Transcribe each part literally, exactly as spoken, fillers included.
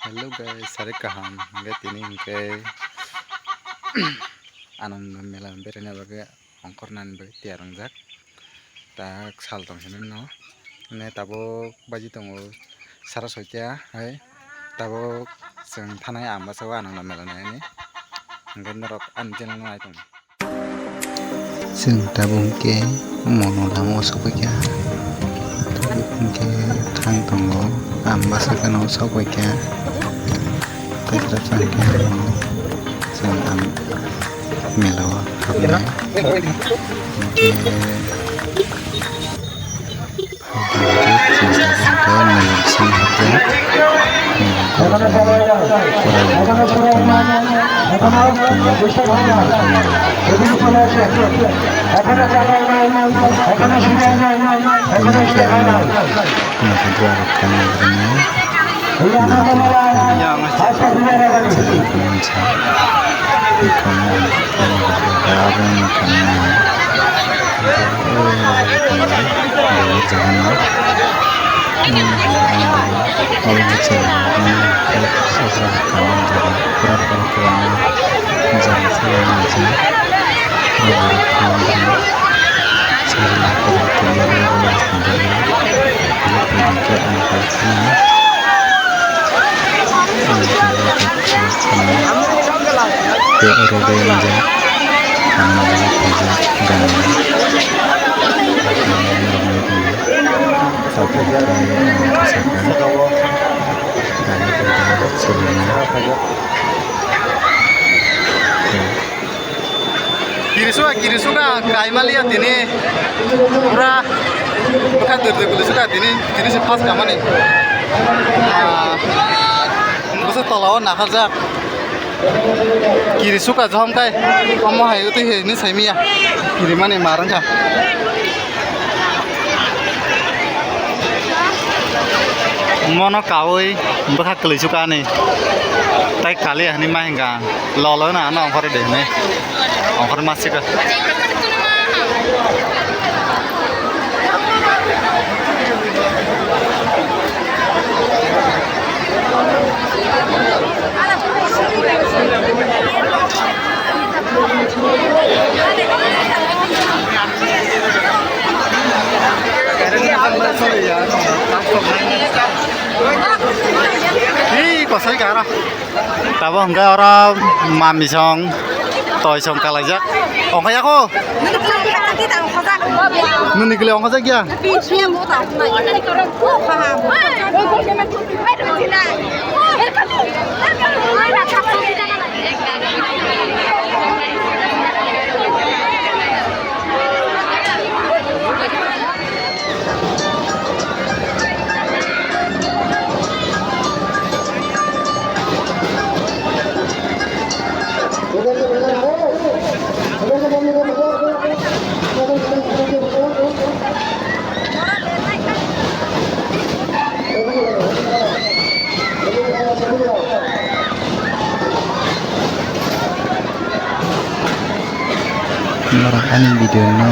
Hello guys, sari kaham. Hingke tini hingke Ananda mela beraina bagwi ongkhornani bagwi tiyar wngjak. Tak sal tong sini no. Ne tabuk baji tongo sara soita hai. Tabuk chwng thanai ang basa o Ananda mela naini. Hingke norok ani channel no nai tong. Chwng tabuk hwnkhe mono lama o sokphaikha. Tabuk hwnkhe thang tongo, ang bwsakano sokphaikha. Tei bwsakhe ano chwng ang mela o habnai. Hwnkhe Tei oro bai wngjak ang nokni phaijak ganani. Tabuk khe ang kasaka gari gari chwlwina. Kirisuka, kirisuka, kaimaliya tini. Pura bwkha dwrdwi gulusuka tini, tini se first kamani. Ah, bwsa tola o nakarjak. Kirisuka johom kai, omo hai twi hini saimiya. Kirimani mar wngkha. Mono kaui bwkha kwlwisukani. Tai kali hani ma hingka. Lolo na ano ongkhor de ne. Ongkhor masika. Hei, kosai kara. Tabo hwnkhe oro mamisong, toisong kalaijak. Ongkha yako? Nini kile ongkha jak ya? Norok ani video no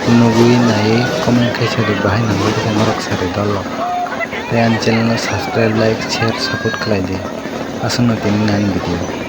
nugwi naiwi comment khaisa di, bahai nangwi khe norok sari dol rok. Tei ani channel no subscribe, like, share, support khlai di. Aswkno tini ani video.